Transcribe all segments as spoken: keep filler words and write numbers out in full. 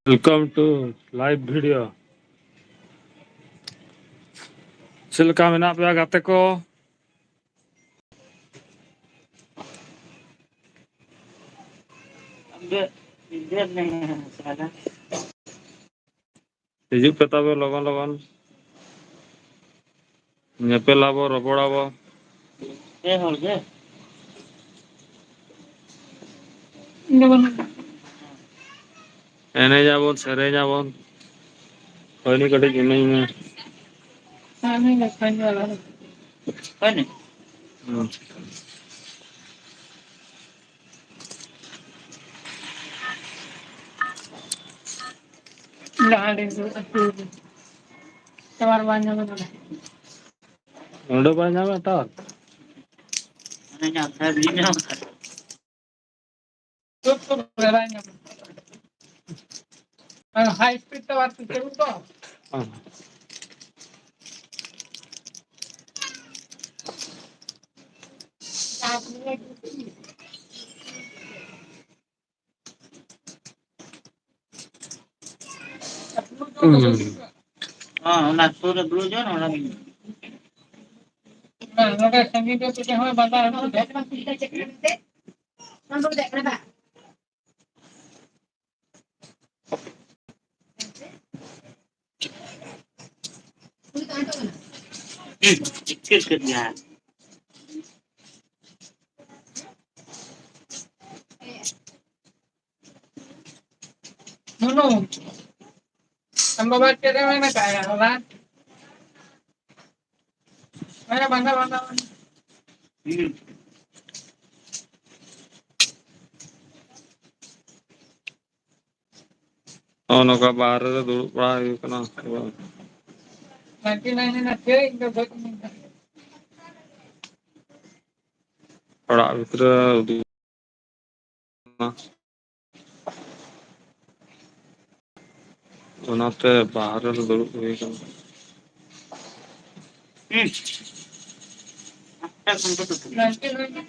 Welcome to live video. ᱪᱮᱫ ᱞᱮᱠᱟ ᱢᱮᱱᱟᱜ ᱯᱮᱭᱟ ᱜᱟᱛᱮ ᱠᱚ? ᱦᱤᱡᱩᱜ ᱯᱮ ᱛᱚᱵᱮ ᱞᱚᱜᱚᱱ ᱞᱚᱜᱚᱱ᱾ ᱧᱮᱯᱮᱞ ᱟᱵᱚ, ᱨᱚᱯᱚᱲ ᱟᱵᱚ᱾ ᱯᱮ ᱦᱚᱲ ᱜᱮ? ᱤᱧ ᱫᱚ ᱵᱟᱹᱱᱩᱧ᱾ ᱮᱱᱮᱡ ᱟᱵᱚᱱ, ᱥᱮᱨᱮᱧ ᱟᱵᱚᱱ᱾ ᱦᱳᱭ, ᱱᱩᱭ ᱠᱟᱹᱴᱤᱡ ᱮᱱᱮᱡ ᱢᱮ᱾ ᱦᱮᱸ, ᱱᱩᱭ ᱫᱚ ᱠᱷᱟᱱ ᱫᱚ ᱟᱞᱟᱫᱟ᱾ ᱦᱳᱭ, ᱱᱩᱭ᱾ ᱦᱩᱸ᱾ ᱡᱟᱦᱟᱸ ᱨᱮ ᱟᱹᱛᱩ ᱨᱮ᱾ ᱴᱟᱣᱟᱨ ᱵᱟᱭ ᱧᱟᱢᱟ ᱱᱚᱰᱮ᱾ ᱱᱚᱰᱮ ᱵᱟᱭ ᱧᱟᱢᱟ ᱴᱟᱣᱟᱨ? ᱢᱟᱱᱮ ᱧᱟᱢ ᱠᱷᱟᱡ ᱵᱤᱱ ᱧᱟᱢ ᱠᱷᱟᱡ᱾ ᱥᱩᱨ ᱥᱩᱨ ᱨᱮ ᱵᱟᱭ ᱧᱟᱢᱟ᱾ ᱦᱟᱭ ᱥᱯᱤᱰ ᱴᱟᱣᱟᱨ ᱛᱮ ᱪᱟᱹᱞᱩ ᱛᱚ᱾ ᱦᱮᱸ᱾ ᱦᱩᱸ᱾ ᱦᱚᱸ, ᱚᱱᱟ ᱥᱩᱨ ᱨᱮ ᱫᱩᱲᱩᱵ ᱡᱚᱝ, ᱚᱱᱟ ᱜᱮ᱾ ᱦᱮᱸ, ᱱᱚᱰᱮ ᱥᱟᱺᱜᱤᱧ ᱨᱮ ᱪᱮᱫ ᱦᱚᱸ ᱵᱟᱝ ᱜᱟᱱᱚᱜᱼᱟ᱾ ᱪᱤᱠᱟᱹ ᱠᱮᱫ ᱜᱮᱭᱟ? ᱱᱩᱱᱩ, ᱟᱢ ᱵᱟᱵᱟ ᱪᱮᱫ ᱨᱮ ᱢᱮᱱ ᱠᱟᱜᱼᱟ ᱦᱚᱞᱟ? ᱦᱮᱸ, ᱵᱟᱝᱜᱟᱞ, ᱵᱟᱝᱜᱟᱞ, ᱵᱟᱝᱜᱟᱞ᱾ ᱦᱩᱸ᱾ ᱱᱚᱜᱼᱚ ᱱᱚᱝᱠᱟ ᱵᱟᱦᱨᱮ ᱨᱮ ᱫᱩᱲᱩᱵ ᱵᱟᱲᱟ ᱦᱩᱭ ᱠᱟᱱᱟ᱾ ᱱᱟᱭᱤᱱᱴᱤ ᱱᱟᱭᱤᱱ ᱮᱱᱟ, ᱪᱮᱫ ᱤᱧ ᱫᱚ ᱵᱟᱹᱧ ᱢᱮᱱ ᱫᱟᱲᱮᱭᱟᱜᱼᱟ᱾ ᱚᱲᱟᱜ ᱵᱷᱤᱛᱨᱤ ᱨᱮ ᱩᱫᱩᱜ ᱚᱱᱟᱛᱮ ᱵᱟᱦᱨᱮ ᱨᱮ ᱫᱩᱲᱩᱵ ᱦᱩᱭ ᱠᱟᱱᱟ᱾ ᱦᱩᱸ᱾ Ninety nine.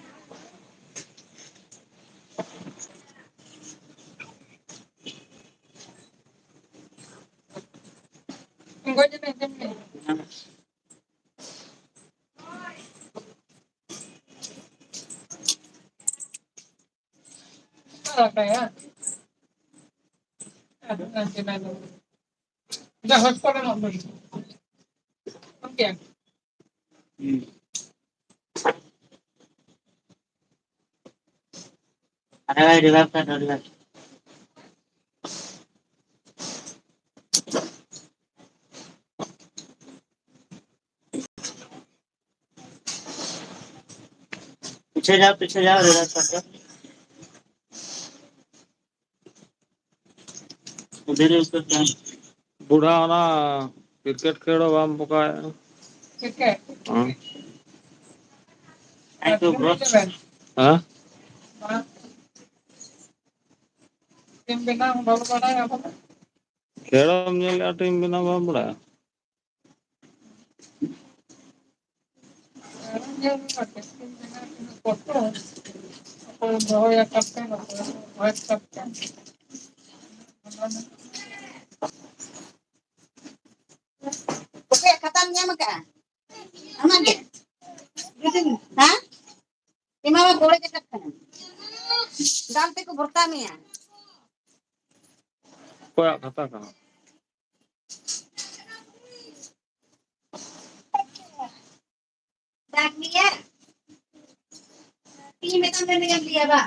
पीछे जाओ, पीछे जाओ, रिलैक्स कर दो। उधर ही उसको क्या? बूढ़ा होना, क्रिकेट खेलो, हम पकाए। क्रिकेट? हाँ। हाँ? हाँ। टीम बनाओ, बाबू बनाओ, आप। ᱠᱷᱮᱞ ᱮᱢ ᱧᱮᱞ ᱞᱮᱫᱼᱟ, ᱴᱤᱢ ᱵᱮᱱᱟᱣ ᱵᱟᱢ ᱵᱟᱲᱟᱭᱟ? ᱠᱷᱮᱞ ᱮᱢ ᱧᱮᱞ ᱞᱮᱫᱼᱟ, ᱴᱤᱢ ᱵᱮᱱᱟᱣ ᱛᱤᱱᱟᱹᱜ ᱠᱚᱥᱴᱚ᱾ ᱚᱠᱚᱭ ᱫᱚᱦᱚᱭᱟ ᱠᱮᱯᱴᱮᱱ, ᱚᱠᱚᱭ ᱵᱷᱟᱭᱤᱥ ᱠᱮᱯᱴᱮᱱ᱾ ᱚᱠᱚᱭᱟᱜ ᱠᱷᱟᱛᱟᱢ ᱧᱟᱢ ᱟᱠᱟᱫᱼᱟ? ᱟᱢᱟᱜ ᱜᱮ? ᱦᱮᱸ? ᱮᱢᱟ ᱢᱟ ᱜᱚᱲᱚ ᱪᱟᱠᱟᱜ ᱠᱟᱱᱟ᱾ ᱫᱟᱞ ᱛᱮᱠᱚ ᱵᱷᱚᱨᱛᱟ ᱢᱮᱭᱟ᱾ ᱚᱠᱚᱭᱟᱜ ᱠᱷᱟᱛᱟ ᱠᱟᱱᱟ? ᱫᱟᱜ ᱜᱮᱭᱟ᱾ ᱛᱤᱦᱤᱧ ᱢᱮᱛᱟᱢ ᱠᱟᱱ ᱫᱚᱧ ᱞᱟᱹᱭᱟ ᱵᱟ᱾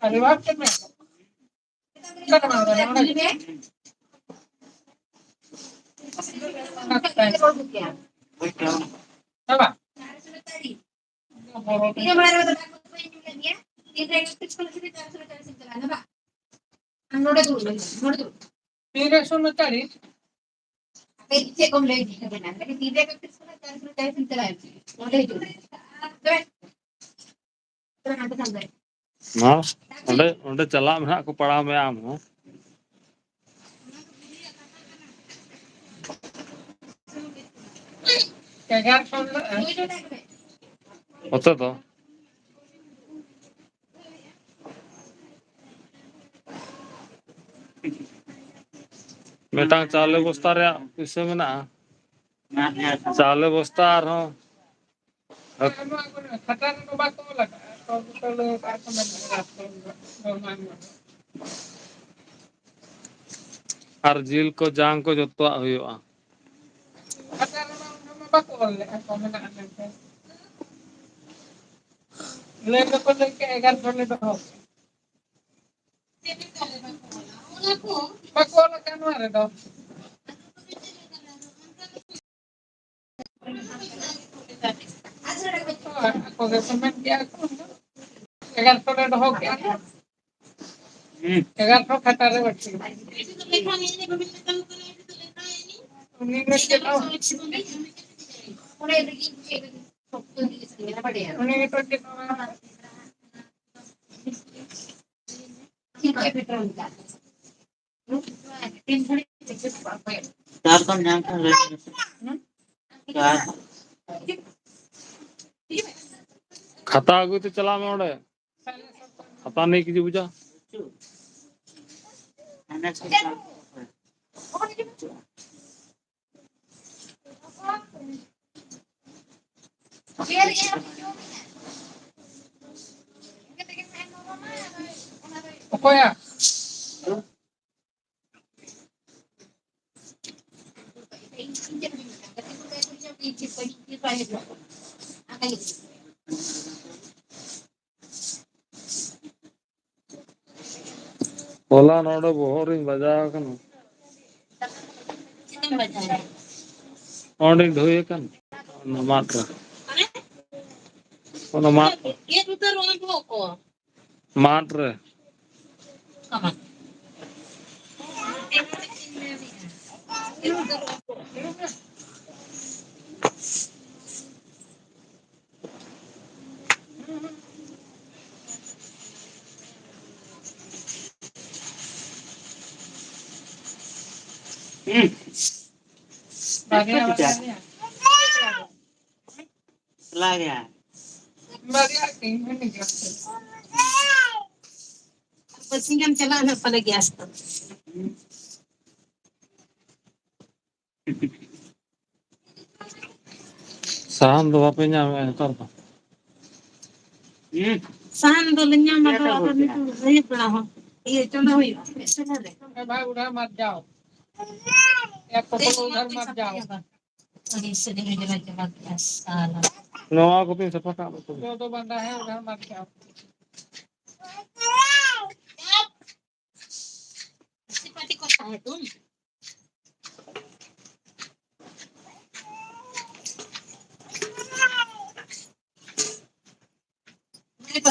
ᱟᱨᱮ ᱵᱟᱯ ᱪᱮᱫ ᱢᱮ? ᱢᱮᱛᱟᱢ ᱠᱟᱱ ᱫᱚᱧ ᱞᱟᱹᱭᱟ ᱵᱟ᱾ ᱦᱮᱸ ᱵᱟ? ᱤᱧ ᱦᱚᱸ ᱢᱟᱲᱟᱝ ᱨᱮᱫᱚ ᱫᱟᱜ ᱠᱚ ᱵᱟᱹᱧ ᱧᱩ ᱞᱮᱫ ᱜᱮᱭᱟ᱾ ᱛᱤᱱᱨᱮ ᱮᱠᱥᱚ ᱛᱤᱥ ᱠᱷᱚᱱ ᱥᱩᱨᱩ ᱪᱟᱞᱟᱜ ᱠᱟᱱᱟ ᱵᱟ? ᱟᱢ ᱱᱚᱰᱮ ᱫᱩᱲᱩᱵ ᱢᱮ, ᱱᱚᱰᱮ ᱫᱩᱲᱩᱵ᱾ ᱛᱤᱱᱨᱮ ᱮᱠᱥᱚ ᱩᱱᱩᱪᱟᱞᱤᱥ? ᱟᱯᱮ ᱪᱮᱫ ᱠᱚᱢ ᱞᱟᱹᱭ ᱤᱫᱤ ᱠᱟᱱᱟ? ᱛᱤᱱᱨᱮ ᱮᱠᱥᱚ ᱛᱤᱥ ᱠᱷᱚᱱ ᱪᱟᱞᱟᱜ ᱠᱟᱱᱟ, ᱱᱚᱰᱮ ᱦᱤᱡᱩᱜ ᱢᱮ᱾ ᱛᱚᱵᱮ ᱢᱟ, ᱚᱸᱰᱮ, ᱚᱸᱰᱮ ᱪᱟᱞᱟᱜ ᱢᱮ ᱦᱟᱸᱜ ᱠᱚ ᱯᱟᱲᱟᱣ ᱢᱮᱭᱟ ᱟᱢ ᱦᱚᱸ᱾ ᱚᱛᱮ ᱫᱚ᱾ ᱢᱤᱫᱴᱟᱝ ᱪᱟᱣᱞᱮ ᱵᱚᱥᱛᱟ ᱨᱮᱭᱟᱜ ᱯᱩᱭᱥᱟᱹ ᱢᱮᱱᱟᱜᱼᱟ᱾ ᱪᱟᱣᱞᱮ ᱵᱚᱥᱛᱟ ᱟᱨᱦᱚᱸ ᱟᱨ ᱡᱤᱞ ᱠᱚ, ᱡᱟᱝ ᱠᱚ ᱡᱚᱛᱚᱣᱟᱜ ᱦᱩᱭᱩᱜᱼᱟ᱾ ᱵᱟᱠᱚ ᱚᱞ ᱞᱮᱫᱼᱟ ᱠᱚ ᱢᱮᱱᱟᱜᱼᱟ ᱢᱮᱱᱛᱮ᱾ ᱞᱟᱹᱭ ᱫᱚᱠᱚ ᱞᱟᱹᱭ ᱠᱮᱫ ᱮᱜᱟᱨᱚ ᱥᱚ ᱞᱮ ᱫᱚᱦᱚ ᱠᱮᱫᱼᱟ᱾ ᱵᱟᱠᱚ ᱚᱞ ᱟᱠᱟᱫ ᱱᱚᱣᱟ ᱨᱮᱫᱚ᱾ ᱟᱠᱚ ᱜᱮ ᱠᱚ ᱢᱮᱱ ᱠᱮᱜᱼᱟ ᱠᱚ, ᱮᱜᱟᱨᱚ ᱥᱚ ᱞᱮ ᱫᱚᱦᱚ ᱠᱮᱜᱼᱟ ᱠᱚ᱾ ᱮᱜᱟᱨᱚ ᱥᱚ ᱠᱷᱟᱛᱟ ᱨᱮ ᱵᱟᱹᱪᱩᱜ᱾ ᱩᱱᱤ ᱜᱮ ᱪᱮᱫ ᱦᱚᱸ ᱩᱱᱤ ᱜᱮᱛᱚ ᱪᱮᱫ ᱦᱚᱸ ᱵᱟᱝ᱾ ᱠᱷᱟᱛᱟ ᱟᱹᱜᱩᱭ ᱛᱮ ᱪᱟᱞᱟᱜ ᱢᱮ ᱚᱸᱰᱮ᱾ ᱠᱷᱟᱛᱟ ᱱᱤᱭᱮ ᱠᱤᱪᱷᱩ ᱵᱩᱡᱷᱟᱹ᱾ ᱚᱠᱚᱭᱟᱜ? ᱦᱚᱞᱟ ᱱᱚᱰᱮ ᱵᱚᱦᱚᱜ ᱨᱤᱧ ᱵᱟᱡᱟᱣ ᱟᱠᱟᱱᱟ᱾ ᱪᱮᱫ ᱮᱢ ᱵᱟᱡᱟᱣ ᱮᱱᱟ? ᱚᱸᱰᱮᱧ ᱫᱷᱩᱭ ᱟᱠᱟᱱ᱾ ᱚᱱᱟ ᱢᱟᱫ ᱨᱮ᱾ ᱚᱱᱟ ᱢᱟᱫ᱾ ᱜᱮᱫ ᱩᱛᱟᱹᱨᱚᱜ ᱟᱢ ᱵᱚᱦᱚᱜ ᱠᱚ᱾ ᱢᱟᱫ ᱨᱮ᱾ ᱦᱩᱸ᱾ ᱵᱟᱨᱭᱟ, ᱵᱟᱨᱭᱟ᱾ ᱪᱟᱞᱟᱣ ᱜᱮᱭᱟ᱾ ᱵᱟᱨᱭᱟ ᱠᱤᱱ ᱦᱩᱭ ᱜᱮᱭᱟ᱾ ᱵᱟᱨᱥᱤᱧ ᱜᱟᱱ ᱪᱟᱞᱟᱜᱼᱟ ᱱᱟᱜ ᱯᱟᱞᱮ ᱜᱮᱥ ᱫᱚ᱾ ᱥᱟᱦᱟᱱ ᱫᱚ ᱵᱟᱯᱮ ᱧᱟᱢᱮᱫᱼᱟ ᱱᱮᱛᱟᱨ ᱫᱚ? ᱦᱩᱸ᱾ ᱥᱟᱦᱟᱱ ᱫᱚᱞᱮ ᱧᱟᱢᱟ ᱫᱚ, ᱟᱫᱚ ᱱᱤᱛᱚᱜ ᱟᱹᱭᱩᱵ ᱵᱮᱲᱟ ᱦᱚᱸ ᱤᱭᱟᱹ ᱪᱚᱸᱫᱟ ᱦᱩᱭᱩᱜᱼᱟ, ᱢᱤᱫ ᱥᱮᱨᱢᱟ ᱨᱮ᱾ ᱮ ᱵᱷᱟᱭ, ᱩᱫᱷᱟᱨ ᱢᱟᱛ ᱡᱟᱣ᱾ ᱮᱠ ᱠᱚᱯᱚᱞ ᱩᱫᱷᱟᱨ ᱢᱟᱛ ᱡᱟᱣ᱾ ᱟᱹᱰᱤ ᱥᱟᱹᱨᱤ ᱜᱮ ᱡᱟᱞᱟ ᱡᱟᱞᱟ ᱜᱮᱭᱟ, ᱥᱟᱞᱟ᱾ ᱱᱚᱣᱟ ᱠᱚᱯᱮ ᱥᱟᱯᱷᱟ ᱠᱟᱜ ᱢᱮ ᱛᱚᱵᱮ᱾ ᱫᱚ ᱵᱟᱸᱫᱟ ᱦᱮ ᱩᱫᱷᱟᱨ ᱢᱟᱛ ᱡᱟᱣ᱾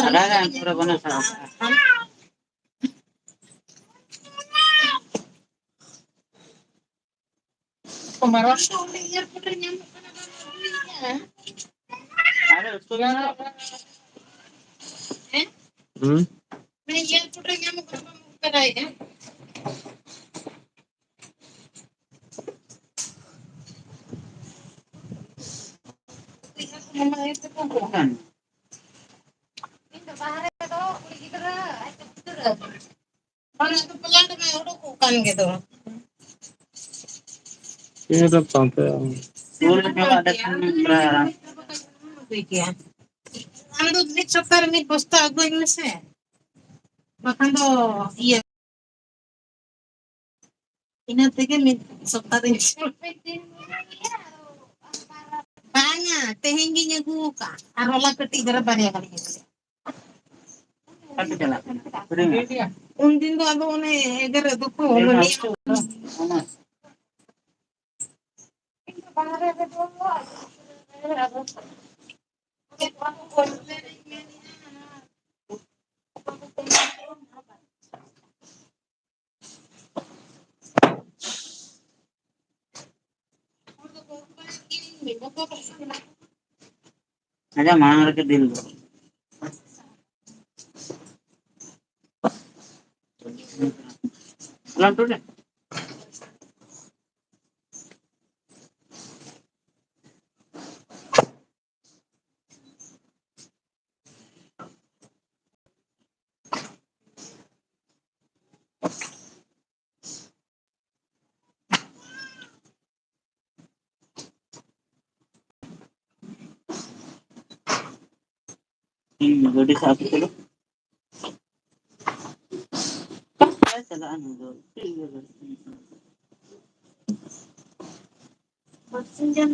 ᱟᱫᱷᱟ ᱜᱟᱱ ᱯᱩᱨᱟᱹ ᱵᱟᱹᱱᱩᱜ ᱥᱟᱲᱟᱣ ᱠᱟᱜᱼᱟ᱾ ᱛᱳᱢᱟᱨ ᱚᱲᱟᱜ ᱫᱚ ᱚᱸᱰᱮ ᱮᱭᱟᱨᱯᱳᱨᱴ ᱨᱮ ᱧᱟᱢᱚᱜ ᱠᱟᱱᱟ, ᱵᱟᱢ ᱟᱹᱜᱩᱭᱮᱫᱼᱟ? ᱟᱨᱮ ᱩᱥᱠᱩ ᱦᱮᱸ? ᱦᱩᱸ? ᱚᱸᱰᱮ ᱮᱭᱟᱨᱯᱳᱨᱴ ᱨᱮ ᱧᱟᱢᱚᱜ ᱠᱟᱱᱟ, ᱵᱟᱢ ᱟᱹᱜᱩ ᱛᱚᱨᱟᱭᱮᱫᱼᱟ? ᱤᱧ ᱫᱚ ᱵᱟᱦᱨᱮ ᱨᱮᱫᱚ ᱠᱩᱲᱤ ᱜᱤᱫᱽᱨᱟᱹ ᱟᱡ ᱫᱚ ᱜᱤᱫᱽᱨᱟᱹ᱾ ᱚᱱᱟ ᱫᱚ ᱯᱞᱟᱱᱴ ᱢᱟ ᱩᱰᱩᱠᱚᱜ ᱠᱟᱱ ᱜᱮ ᱫᱚ᱾ ᱤᱧ ᱫᱚ ᱯᱟᱱᱛᱮ᱾ ᱥᱩᱨ ᱨᱮ ᱧᱚᱜ ᱟᱞᱮ ᱠᱷᱚᱱ ᱢᱮᱱᱫᱟ᱾ ᱟᱹᱜᱩᱭ ᱜᱮᱭᱟ᱾ ᱟᱢ ᱫᱚ ᱢᱤᱫ ᱥᱚᱯᱛᱟ ᱨᱮ ᱢᱤᱫ ᱵᱚᱥᱛᱟ ᱟᱹᱜᱩᱭ ᱢᱮᱥᱮ, ᱵᱟᱠᱷᱟᱱ ᱫᱚ ᱤᱭᱟᱹ ᱤᱱᱟᱹ ᱛᱮᱜᱮ ᱢᱤᱫ ᱥᱚᱯᱛᱟ ᱫᱚᱧ ᱵᱟᱝᱟ, ᱛᱮᱦᱮᱧ ᱜᱤᱧ ᱟᱹᱜᱩ ᱟᱠᱟᱫ᱾ ᱟᱨ ᱦᱚᱞᱟ ᱠᱟᱹᱴᱤᱡ ᱫᱷᱟᱨᱟ ᱵᱟᱨᱭᱟ ᱜᱟᱱ ᱤᱧ ᱟᱹᱜᱩ ᱞᱮᱫᱟ᱾ ᱚᱠᱟ ᱯᱮ ᱪᱟᱞᱟᱜ ᱠᱟᱱᱟ? ᱟᱹᱠᱷᱨᱤᱧ? ᱩᱱᱫᱤᱱ ᱫᱚ ᱟᱫᱚ ᱚᱱᱮ ᱮᱜᱮᱨᱮᱫ ᱫᱚᱠᱚ, ᱚᱱᱟ ᱵᱟᱦᱨᱮ ᱨᱮᱫᱚ ᱟᱪᱪᱷᱟ, ᱢᱟᱲᱟᱝ ᱨᱮᱜᱮ ᱫᱤᱱ ᱫᱚ᱾ ᱞᱟᱹᱴᱩ ᱨᱮ᱾ ᱦᱩᱸ, ᱜᱟᱹᱰᱤ ᱥᱟᱵ ᱠᱟᱛᱮ ᱫᱚ᱾ ᱚᱠᱟ ᱥᱮᱫ ᱪᱟᱞᱟᱜᱼᱟ ᱱᱩᱭ ᱫᱚ? ᱪᱮᱫ ᱜᱮ ᱵᱟᱭ ᱵᱟᱲᱟᱭᱟ᱾ ᱵᱟᱨᱥᱤᱧ ᱜᱟᱱ